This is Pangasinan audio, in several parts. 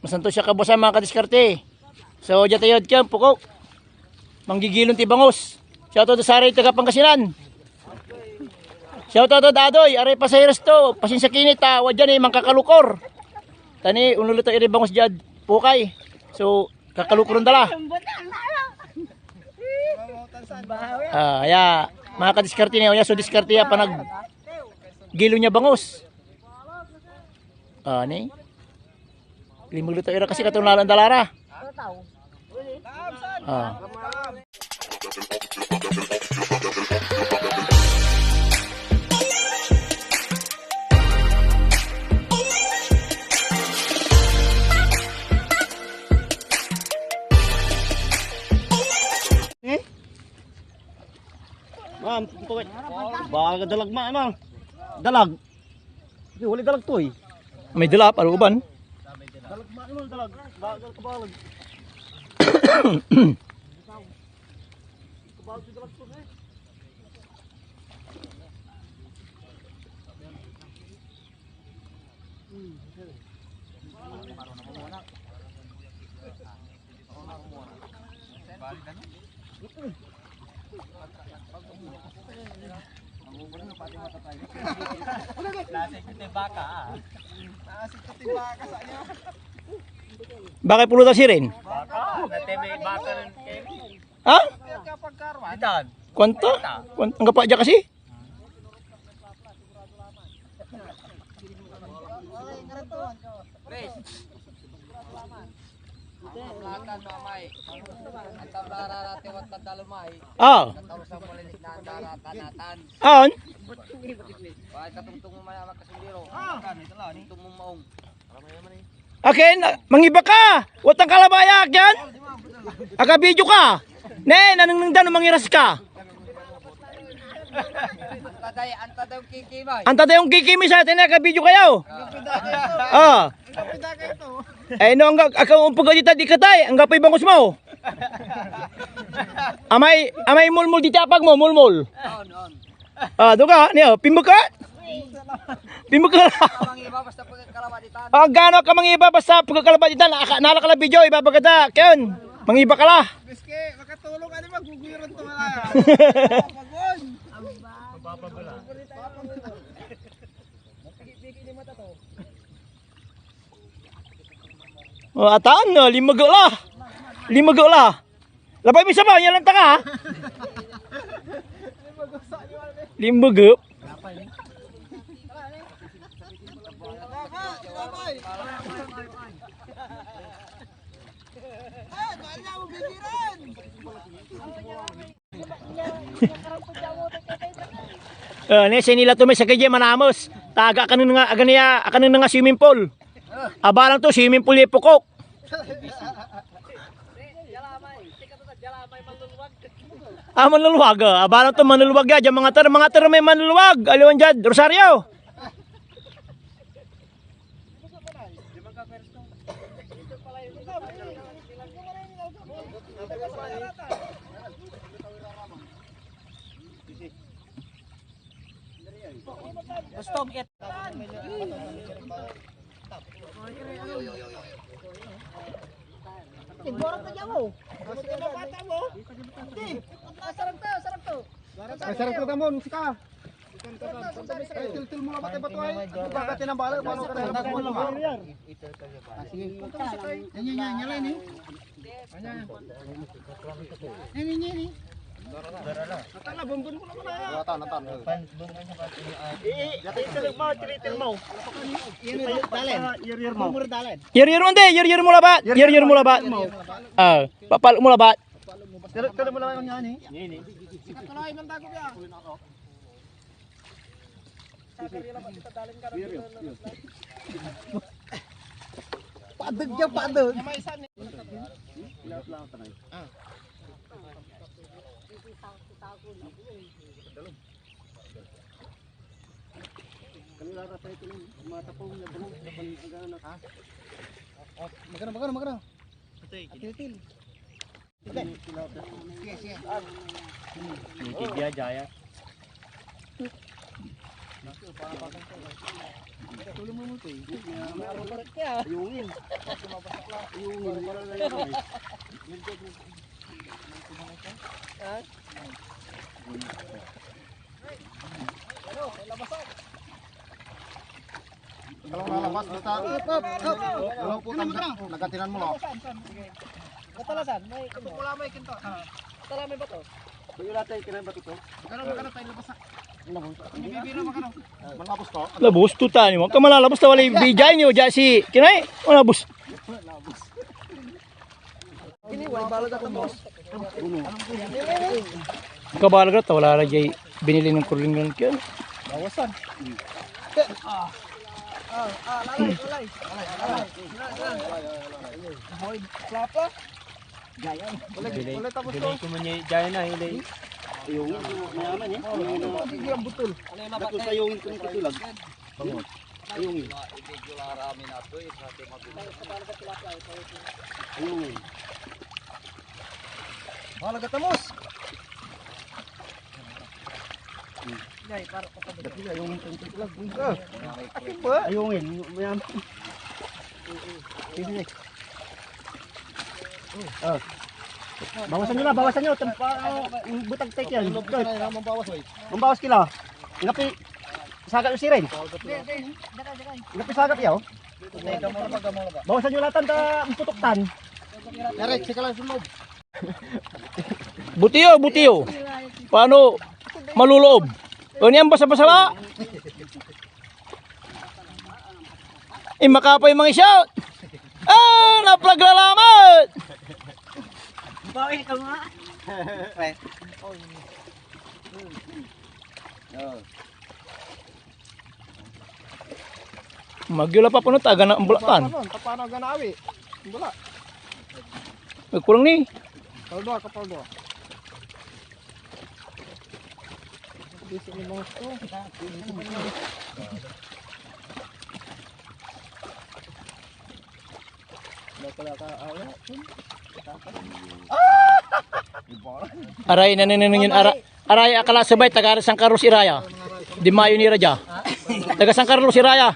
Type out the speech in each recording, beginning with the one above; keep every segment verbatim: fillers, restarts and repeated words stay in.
Masantos ya kabuasan, mga kadiskarte. So, dia tayo ed kian, pokok. Manggigilon ti bangus. Shout out to saray taga Pangasinan. Shout out to Adoy, aray pasairos to. Pasensia ki ni ta, wadya ni mankakalukor. Ta ni, onluluto iray bangus diad pukay. So, kakalukoren da la. Ah, ya, mga kadiskarte ni, ya, so diskarte ya, panag gilo nia bangus. Ah, ni? Limag luto ira kasi katong lalan dalara. Ah. Eh? Ma'am, baga dalag, ma'am. Dalag. Di, wala dalag to eh. May dala, palooban. Dalag, ma-, ano, dalag. Bagal, kabalag. Kabalag si dalag to eh. Bakay pulutan sirin? Baka, nateme baka ng Kevin. Ha? Ditan. Kuanta? Kuanta? Anggapo dia kasi? Pres. Ang kaplatan, mamay. Ang tablara ra, tiwat tan dalumay. Ah. Ang tausan mo linig na andara, tanatan. Aon? Bakit katungtong mo man ang makasundiro? Ah. Katungtong mo maong. Akin, mangiba ka. Watang kalabaya, akin. Aka-video ka. Ne, nanengneng da no mangiras ka. Antaday, antaday kikimay. Antaday kikimay sa atin, aka-video kayo. Ah. Eh, no, angga, aka umpag a dita, di ka tay, anggapoy bangus mo. Amay, amay mulmul dita apag mo, mulmul. On, on. Ah, doka, niyo, pimbeka? Pimbeka. Mangiba basta pagkakalawa ditan. Ah, gano ka mangiba basta pagkakalawa ditan? Aka-, nala ka la video, ibabaga da, ken. Mangiba ka la. Miski, makatulong ka ni maguguyuran to wala. Pagon. Oh, ataan, no, limego la. Limego la. Labay mi sabaw, yan lang taka, ha? Limego. Ah, ne, sinila to may sakey dia manamos. Taga akanen nga, aga niya, akanen nga swimming pool. Abalang to, swimming pool ya pokok. Ah, manluluwag, ah. Abalang to, manluluwag ya. Diyan, mga ter-, mga ter may manluluwag. Aliwan diyan, Rosario. Gusto, it. Siguro ka dyan, oh. Sarag to, sarag to. Ay, sarag to, Damon, sika. Ay, tiltil mo nga batay bato ay. Ano ba ka tinambala? Paano ka tinambala? Ah, sige. Yan, yan, yan, yan, yan, eh. Yan, yan, yan, eh. Natan, natan. I-, i-, italog mo, tinitil mo. Yan, yan, dalen. Ah, irir mo. Mumura dalen. Irir mo, hindi. Irir mo labat. Irir mo labat. Ah, papal mo labat. Talo, talo mo lang yan, eh. Yan, eh. Katulay, mandago ka. Padeg dia, padeg. Magkano, magkano, magkano? Tiltil. Nitid ya, Jaya. Kalau nalabas, basta. Kalau po, nagatinan mo, no? Katalasan, may ito. Pula mo ikinto. Katala may bato. Pwede natin ikinay bato to. Magkano, magkano tayo labas, ah? Ano ba? Bibira, magkano? Malabos to? Labos to tayo. Ka malalabos ta walay bijay niyo, ja si kinay. Malabos. Kabalag na, wala ra jay binili ng kurling lang kyan. Bawasan. Ah, ah, ah, lalay, lalay. Lalay, lalay. Boy, plapa. Bilay, bilay ko man niya, jaya na, hilay. Yung, mayaman eh. Oh, hindi ang butol. Tapos sa yung, yung kutulag. Ayungin. Ayungin. Mahalaga tamos. Ayungin. Ayungin. Mayan. Sige. Ah. Bawasan nyo na, bawasan nyo. Tampa, oh, butag tek yan. Mambawas kila. Inapi, sagap yo sirin. Inapi sagap yo. Bawasan nyo latan ta umputok tan. Direk, sika lang sa loob. Butiyo, butiyo. Paano maluloob? O niyan basa-basa la? Eh, makapay mangisya. Ah, naplagla lamet. Bawi ka nga. Pre. Oh. Magyo la pa puno, taga na ang bulak tan. Tapano, tapano ganawi? Bula. Nagkulang ni. Kapal dua, kapal dua. Bisa ni bangos ko. Aray, naneneneng yun, ara-, aray, akala sabay, taga San Carlos iraya. Di mayo ni Raja. Taga San Carlos iraya.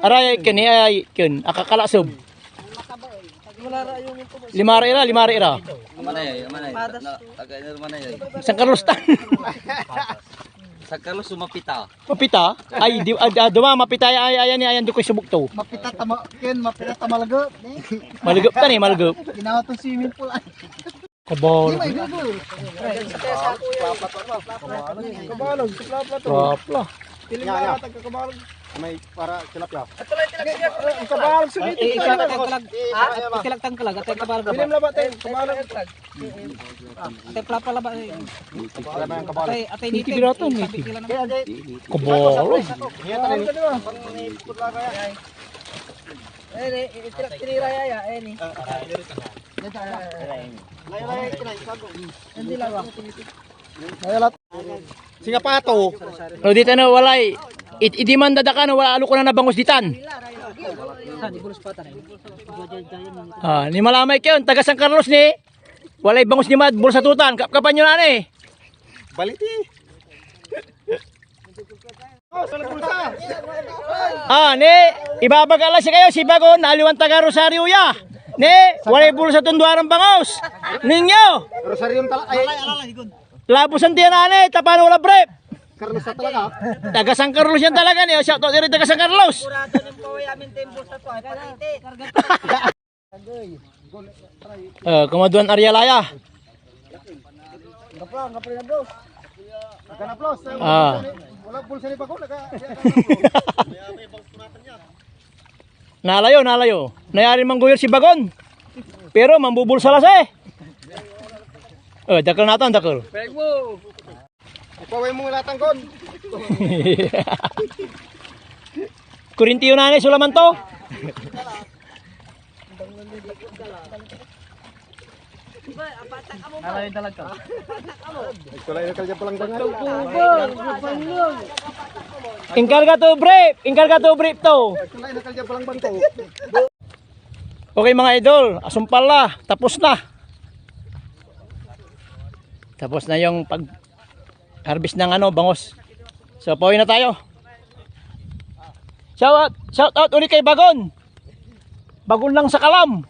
Aray, ken, ay, ken, akakala sab. Lima ra ira, lima ra ira. Manay, manay. Na, taga ina manay. San Carlos tan. San Carlos so mapita. Mapita? Ay, di, ah, ah, duma, mapita ay, ay, ay, ay, ay, di ko subok to. Mapita tama, ken mapita ta malagap, eh. Malagap tan eh, malagap. Ginawa to swimming pool, ay. Kabalag. Di, may gulo. Kabalag, sa plapla to. Plapla. Piling na ata kabalag. May para tilapia. Ato lang tilapia. Ang kabalag sa bitin. Ikilag tang kalag. Ah, ikilag tang kalag. Atay kabalag. Piling labat, eh, kabalag. Atay plapla labat, eh. Atay, atay native. Native. Kabalag. Eh, eh, eh, tira-, tira ya, ya, eh, ni. Hindi lang. Singa pato. No, dita no, walay. It-, idimanda da ka, no, wala alo ko na nabangus ditan. Ah, ni malamay kayo, taga San Carlos ni. Walay bangus ni Mad, bulsa tutan. Kapkapan nyo na ni. Baliti. Ah, ni, ibabaga la si kayo, si Bagon, aliwan taga Rosario ya. Ni, walay bulsa ton duaran bangus. Ninyo. Rosario tala, ay. Labusan diyan, ani, tapano wala brief. Carlos sa talaga. Taga San Carlos yan talaga, ni. Shout out diri, taga San Carlos. Sigurado ng paway amin tayo bulsa to, ay, paliti. Eh, kumaduan Ariel aya. Kapla, kapla na, bro. Nagana, bro. Ah. Wala bulsa ni Bago, naka-, nalayo, nalayo. Nayari mangguyod si Bagon. Pero mambubulsa la siya eh. Eh, dakel natan, dakel. Peg mo. Ipaway mo nga latang kon. Kurintiyo na ni, sulaman to. Nalayo dalag ka. Kulay na kalya palang bangan. Inkarga to, brief. Inkarga to, brief to. Kulay na kalya palang banto. Okay, mga idol, asumpal na. Tapos na. Tapos na yung pag-harvest ng ano, bangus. So, pauwi na tayo. Shout out, shout out ulit kay Bagon. Bagon ng Sakalam.